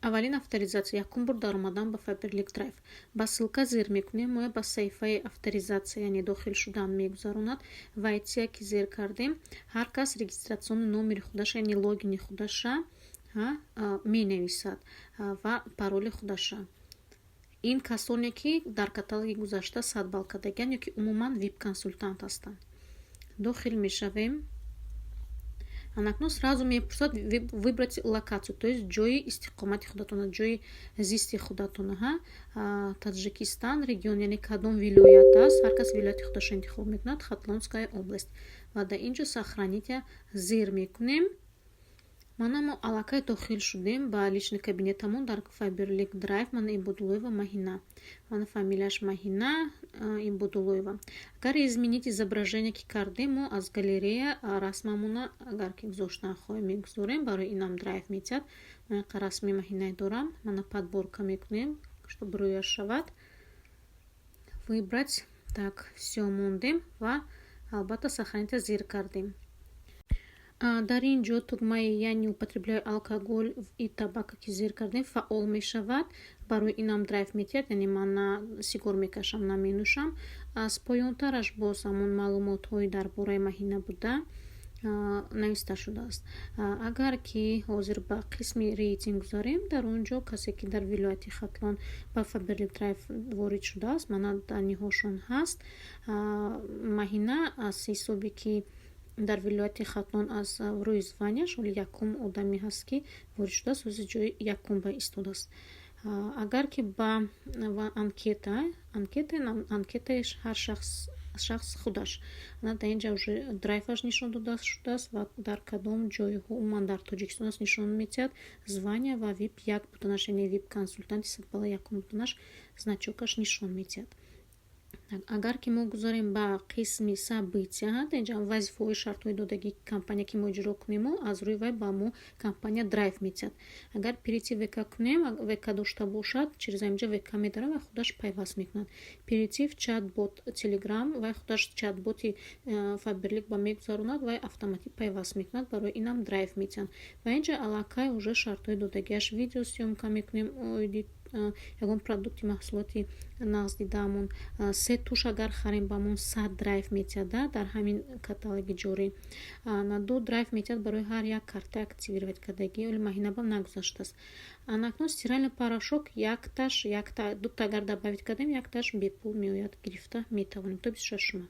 Аввалин авторизация, якум бор даромадан ба Faberlic Drive. Ба ссылка зер мекунем, моя ба саҳифаи авторизация, яъне дохил шудан мегузаронад. Войти ки зер кардем, ҳар кас регистрационный номери худаша, яъне логини худаша менависад ва пароли худаша. Ин касоне, ки дар каталоги гузашта 100 балл кардагианд ё ки умуман вип консултант ҳастанд. Дохил мешавем. Анакнун сразу мепурсад выбрать локацию, то есть ҷои истиқомати худатона, ҷои зисти худатона. Таджикистан, регион, яъне кадом вилоят аст. Ҳар кас вилояти худашро интихоб мекунад, Хатлонская область. Ва дар ин ҷо сохранить зер мекунем. Мана, мо аллакай дохил шудем ба личный кабинетамон дар Faberlic Drive. Мана, Ибодуллоева Маҳина, мана, фамилияш Маҳина Ибодуллоева. Агар изменить изображение ки кардем, мо аз галерея расмамона агар ки гузоштан хоҳем, мегузорем. Барои инам драйв метиҳад. Ман расми Маҳинае дорам. Мана, подборка мекунем, чтобы рӯяш шавад. Выбрать. Так, всё, мондем ва албатта сохранить зер кардем. Дар ин ҷо тугмаи «Я не употребляю алкоголь и табак» ки зер кардем, фаъол мешавад. Барои инам драйв метиҳад, яъне ман на сигор мекашам, на менӯшам. Аз поёнтараш боз ҳамон маълумотҳои дар бораи Маҳина буда нависта шудааст. Агар ки ҳозир ба қисми рейтинг гузарем, дар он ҷо касе, ки дар вилояти Хатлон ба Faberlic Drive ворид шудааст, мана, данныеҳошон ҳаст. Маҳина аз ҳисоби ки дар вилояти Хатлон аз рӯи званияш оли якум одаме ҳаст, ки ворид шудааст, ҳозир ҷои якум ба истодааст. Агар ки ба анкета, анкетаи ҳар шахс худаш дар инҷа уже драйваш нишон дода шудааст ва дар кадом ҷойҳо умуман дар Тоҷикистон аст нишон медиҳад, звания ва вип як буданаш, яъне вип консултанти 100 балла якум буданаш значокаш нишон медиҳад. Агар ки мо гузарем ба қисми события, дар инҷа вазифаҳои, шартҳои додагии компания, ки мо иҷро кунему, аз рӯи вай ба мо компания драйв медиҳад. Агар перейти ВК кунем, ВК дошта бошад, через ҳаминҷа ВК медарад ва худаш пайваст мекунад. Перейти в чат-бот Телеграм, вай худаш чат-боти Фаберлик ба мегузаронад, вай автоматик пайваст мекунад. Барои инам драйв медиҳанд. Ва инҷа аллакай уже шартҳои додагиаш: видеосъёмка мекунем оиди ягон продукти, маҳсулоти нағз дидаамон, се тушь агар харем, ба мон 100 драйв метиҳад дар ҳамин каталоги ҷорӣ, на ду драйв метиҳад барои ҳар як карта активировать кардагӣ, оли маҳинабам нагузаштааст. Анакнун стиральный порошок якташ, якта, дута агар добавить кардем, якташ бепул меояд, гирифта метавонем то 26-ума.